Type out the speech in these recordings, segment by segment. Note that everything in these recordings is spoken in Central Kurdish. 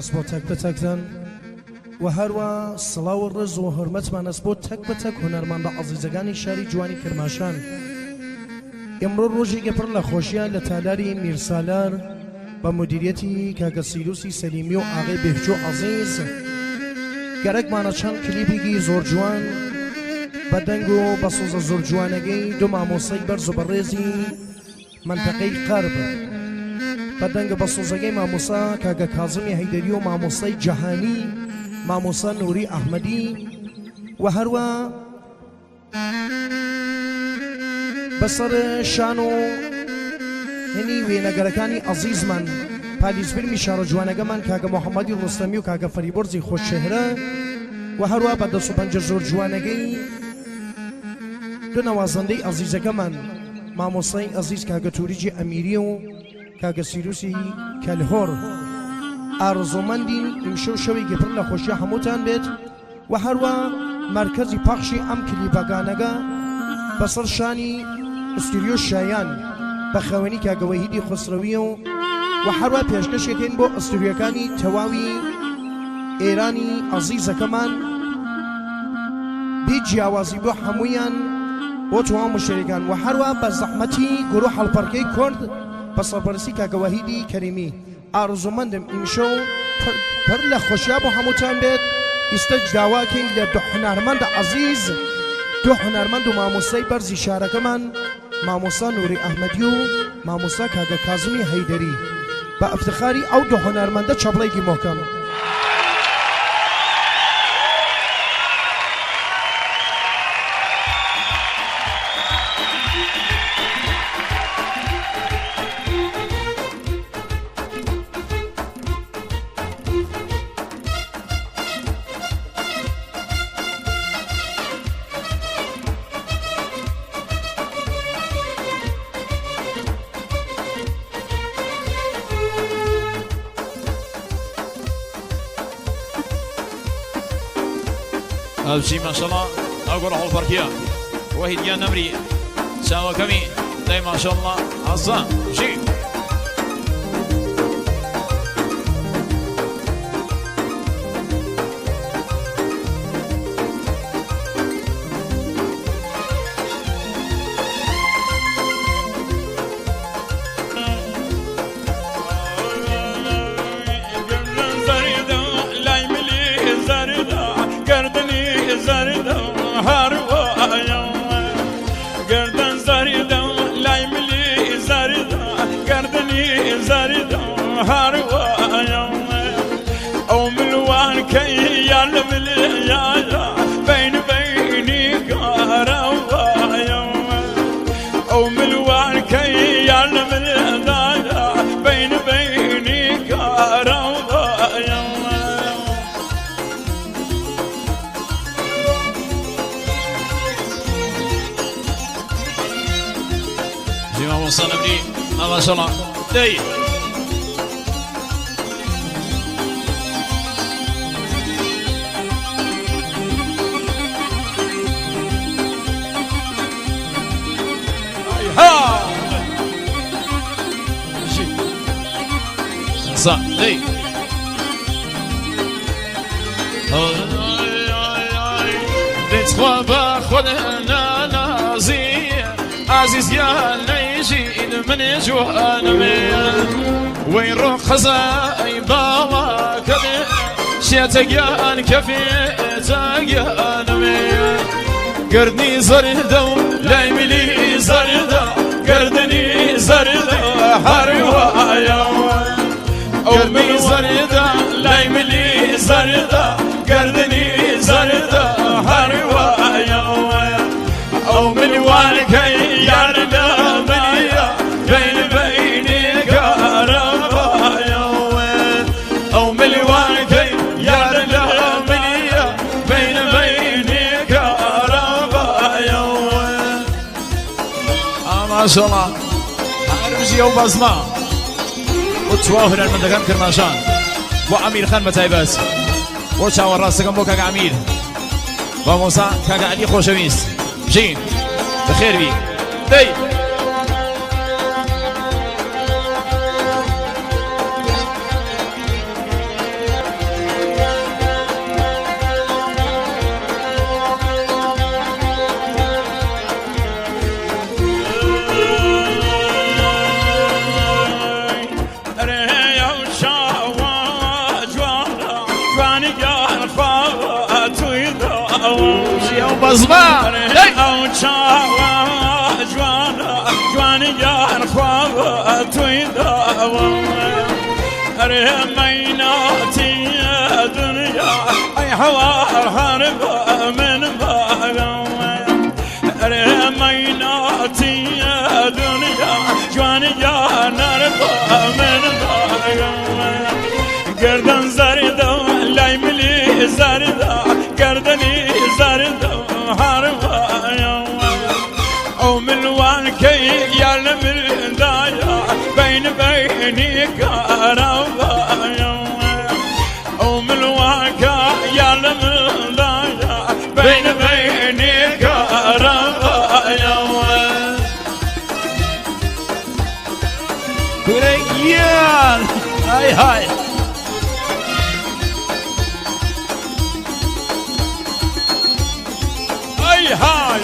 هەست بۆ تەک بە تەکتان و هەروە سڵاو و ڕێز و هۆرمەتمان هەست بۆ تەک بە تەک هونەرمەندە عەزیزەکانی شاری جوانی کرماشان. ئمڕۆ ڕۆژێکی پڕ لە خۆشیە لە تالاری میرسالار بە مدیریەتی کاکە سیروسی سەلیمی و ئاغەی بێهجۆ عەزیز گەرەکمانە چەند کلیپێکی زۆر جوان بە دەنگ و بە سۆزە زۆر جوانەکەی دوو مامۆستای بەرز و بەڕێزی مەنتەقەی قەرب بە دەنگە بەسۆزەکەی مامۆستا کاکە کازمی هەیدەری و مامۆستای جەهانی مامۆستا نوری ئەحمەدی و هەروە بەسەر شان و هێنی وێنەگەرەکانی ئەزیزمان پالیس فیلمی شارە جوانەکەمان کاکە محەممەدی ڕۆستەمی و کاکە فەریبۆرزی خۆشچهرە و هەروە بە دەست و پەنجە زۆر جوانەکەی دوو نەوازەندەی ئەزیزەکەمان مامۆستای ئەزیز کاکە توریجی ئەمیری و کاکە سیروسی کەلهۆڕ ئارەزوومەندین ئیمشەو شەوێکی پڕ لە خۆشی هەمووتان بێت و هەروە مەرکەزی پەخشی ئەم کلیپەکانەگە بەسەر شانی ئستوریۆ شایان بە خەوێنی کاکە وەهیدی خسرەویە و و هەروە پێشکەشێکین بۆ ئستوریەکانی تەواوی ئێرانی ئەزیزەکەمان بی جیاوازی بۆ هەمویان بۆ تەواو مشتەریەکان و هەروە بە زەحمەتی گروه هەڵپەڕکێی کورد بە سەرپەرستی کاکە وەهیدی کەریمی ئارەزوومەندم ئیمشەو پڕ لە خۆشیا بۆ هەمووتان بێت ئیستەش داواکەین لە دو هونەرمەند عەزیز دو هونەرمەند و مامۆستای بەرزی شارەکەمان مامۆستا نوری ئەحمەدی و مامۆستا کاکە کازمی هەیدەری بە ئفتخاری ئەو دو هونەرمەندە چەپڵەیەکی مۆکەم. ئەوچی ماشەڵا ئەو گوڕە هەڵپەڕکیە وەهید گیان نەمری چاوەکەمی دای ماشەڵا ئازا ژی. ماشاءالله دەی. دەی. دەتخوا بە خۆت نانازی عزیز گیان نەیژین منێ جوانمێ وەی ڕۆ قەزای باڵاکەێ شێتە گیان کەفێ گیانمێ گردنی زەردە و لای ملی زەردە گردنی زەردە هەر وایە گردنی زەردە لای ملی زەردە گردنی زەردە هەر وایە ئەو ملوانکەی یار لە منیە بین بینی کارەبایە ئەو ملوانکەی یار لە منیە بین بینی کارەبایە ماشەڵا هەر بژی ئەو بەزمە بۆ تواو هونەرمەندەکان کرماشان بۆ ئەمیر خان بەتایبەت بۆ چاوە ڕاستەکەم بۆ کاک ئەمیر مامۆستا کاکە عەلی خۆشەویست بژین بەخێربی دەی. جوانی گیان خوا توی داوە بژی ئەو بەزمە ئەرێ ئەو چاوە جوانە جوانی گیان خوا توی داوە ئەرێ مەیناتی دنیا ئەی هەوار هەر بە من باوە ئەرێ مەیناتی دنیا جوانی گیان هەر بە من باوە گردن زەردە لای ملی زەردە گردنی زەردە هەر وایە ئەو ملوانکەی یار لە ملدایە بین بینی کارەبایە ئەو ملوانکە یار لە ملدایە بین بینی کارەبایە. کورە گیان های های ئەی های.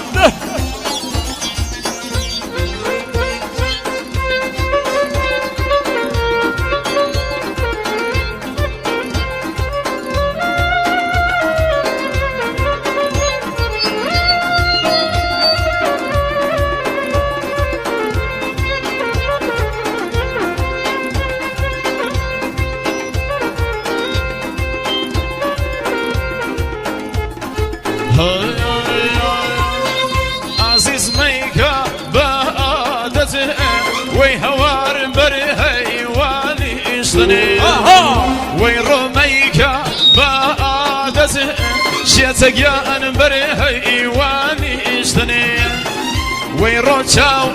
عزیز مەیکە بە دەچ وەی هەوار بەر هەیوانی ئیشتنێ وەی ڕۆمەیکە بە دەچ شێتە گیان بەر هەیوانی ئیشتنێ وەی ڕۆ چاو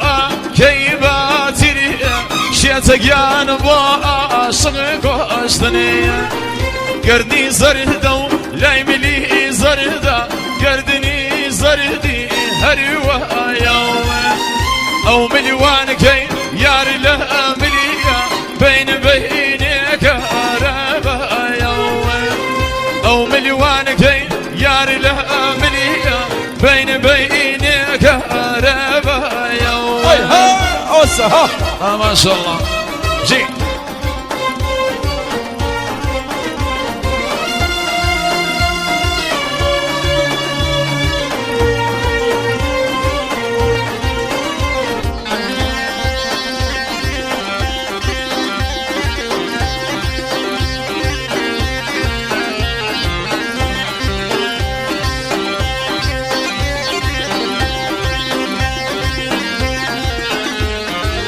کەی باتیری شێتە گیان بۆ عاشق گۆشتنێ گردی زەردە و لای ملی زەردە گردنی زەردی هەروایە ئەو ملوانکەی یار لە ملیە بین بینێکە عربایە ئەو ملوانکەی یار لە ملیە بین بینێکە عربایە. ئەی های ئەوسە ها. ما شاء الله جی.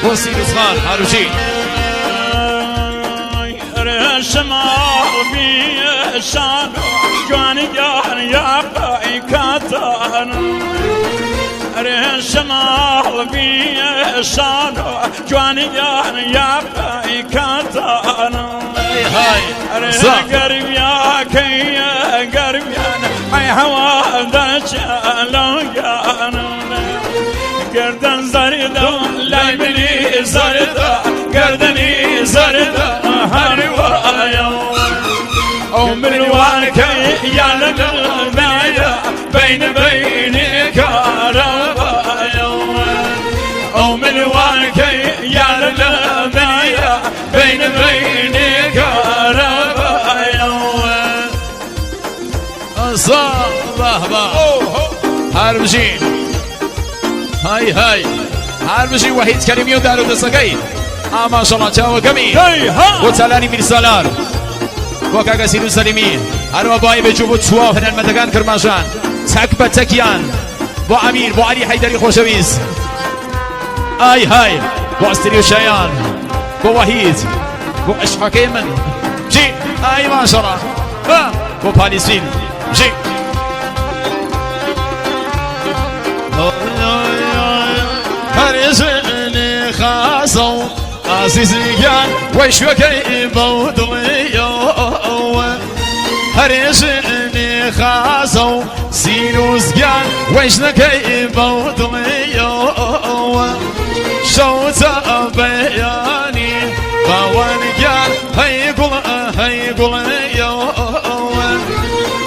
بۆ سیروس خان هاروجی. شمال بی شان جوانی گیان یا کاتان ارێ شمال بی شان جوانی گیان یا کاتان ئەی های. ارێ زا. گەرمیاکەی گەرمیان ئەی هەوا دەچەلۆگیان گردن زەردە لای ملی زەردە گردنی زەردە هەر وایە ئەو ملوانکەی یان لە دڵدایە بین بینی کارەبایە ئەو ملوانکەی یان لە دڵدایە بین بینی کارەبایە. ئەسا باه با هەر بژین های های هەر بژی وەحید کەریمی و دار و دەسەکەی ئاماشەڵا چاوەکەمی هەی ها. بۆ چالانی میرسالار بۆ کاکە سیروس سەلیمی هەروە بای بێجوو بۆ چووە هونەرمەندەکان کرماشان تەک بە تەکیان بۆ ئەمیر بۆ عەلی حەیدەری خۆشەویست ئای های بۆ ئەستری و شایان بۆ وەحید بۆ عشقەکەی من جی ئای ماشەڵا با بۆ پالیسین جی هەرێژێنێ خاسە و ئازیزی گیان وەی شوەکەی بەو دڵیەوە هەرێژێنێ خاسە و سیروس گیان وەیشنەکەی بەو دڵیەوە شەوتە بەیانی باوان گیان هەی گوڵ هەی گوڵیەوە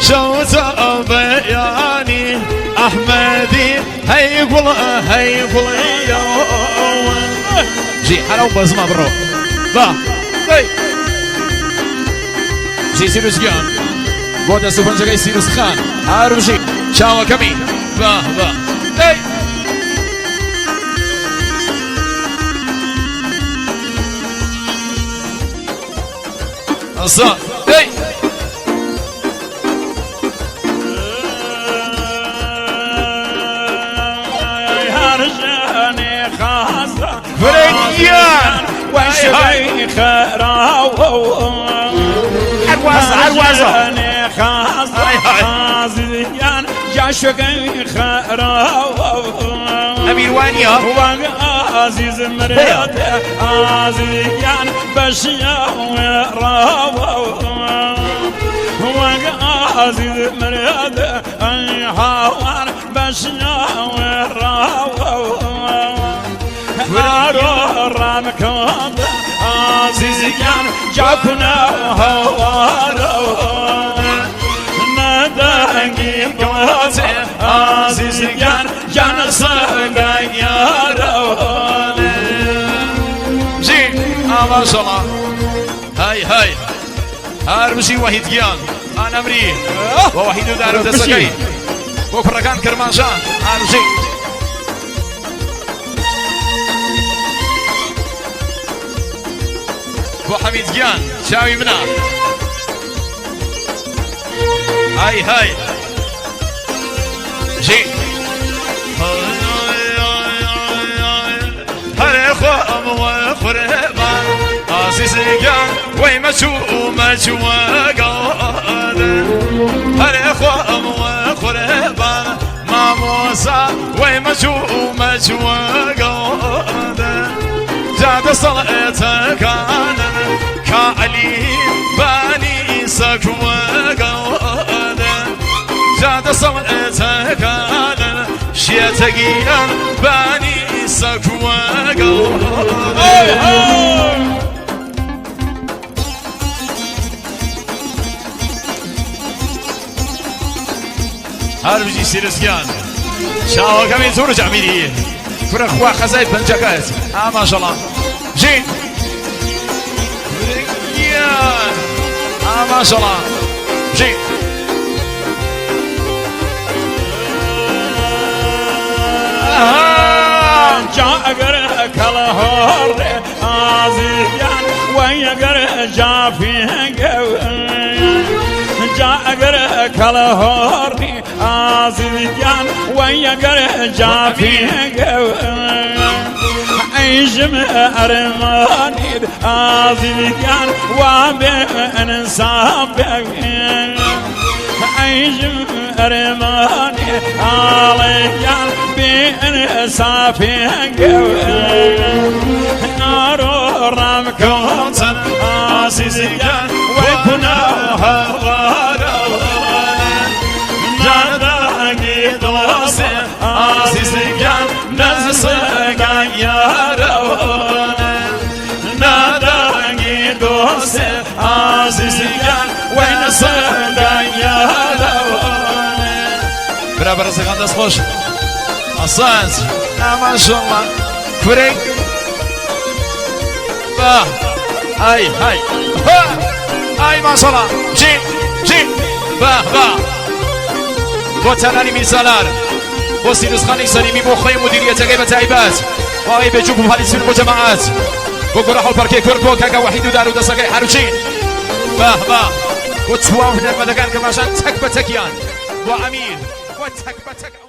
شەوتە بەیانی ئەحمەدی هەی گوڵ هەی گوڵیەوە جی هەرە و بەزمە بڕۆ با هەی جی سیروس گیان. بۆ دەست و پەنجەکەی سیروس خان هەر بژی چاوەکەمی با با ئەی ئەسا ئەی ئەمیر وانە عزیزم عزیزیان بەشیان عزیز مرد هاوار بەشیان ڕامکەم عزیزیان جاکونا هاوارە نەدەنگی بڵێ عزیزیان جان سەگان یارەوە بژی ئاماشەڵا هەی هەی هەر بژی وەحید گیان ئانەمری بۆ وەحید و دار و دەسەکەی بۆ کوڕەکان کرمانشان هەر بژی بۆ حەمید گیان چاوی منە هەی هەی ژی هەرێ خۆم خورێبان ئازیزگیان وەی مەچوو مەچووە گەڵادە هەرێ خۆم خورێبان مامۆسا وەی مەچوو مەچووە گەڵادە جادە سەڵێتەکانن کاعلی بانی سەکوە گەڵادە جادە سەڵێتەکانن شێتەگیان بانی سەکوە گەڵادە هەر بژی سیرسگیان چاوەکەمی زۆر جامیری کورە خوا خەزای پەنجەکەت ئاماژەڵا ژین گیان ئاماژەڵا ژین جا ئەگەر کەڵهۆڕ ئازیان وای ئەگەر جافێنگە جا ئەگەر کەڵهۆڕی ئازیان وای ئەگەر جافێنگە ئەیژم ئەرمانید ئازیان وا بێ ئەنساب ئەیژم ئەرمانی ئاڵێیان بێ ئەنسافێنگە ئارۆ ڕام کۆچن ئازیزیان وەی کونا هەوارە نادەنگی دڵسێ ئازیزیان نەزسەگان یارەوە نادەنگی دۆسێ ئازیزیان وەی نەسەگان یارەوە برا بەڕێزەکان دەست خۆش ئەسانج ئاماژەڵا کورێک با ئای های ها ئای ماشەڵا ژی ژی با با بۆ تەنانی میرسالار بۆ سیروسخانی سەلیمی بۆ خۆی مدیریەتەکەی بە تایبەت واوەی بێجوب و پالیسون بۆ جەماعەت بۆ گۆڕە هەڵپەرکێ کورد بۆ کاکە وەحید و دار و دەسەکەی هەروچین با با بۆ تواو هونەرمەندەکان کرماشان تەک بە تەکیان بۆ ئەمیر بۆ تەک بە تەک.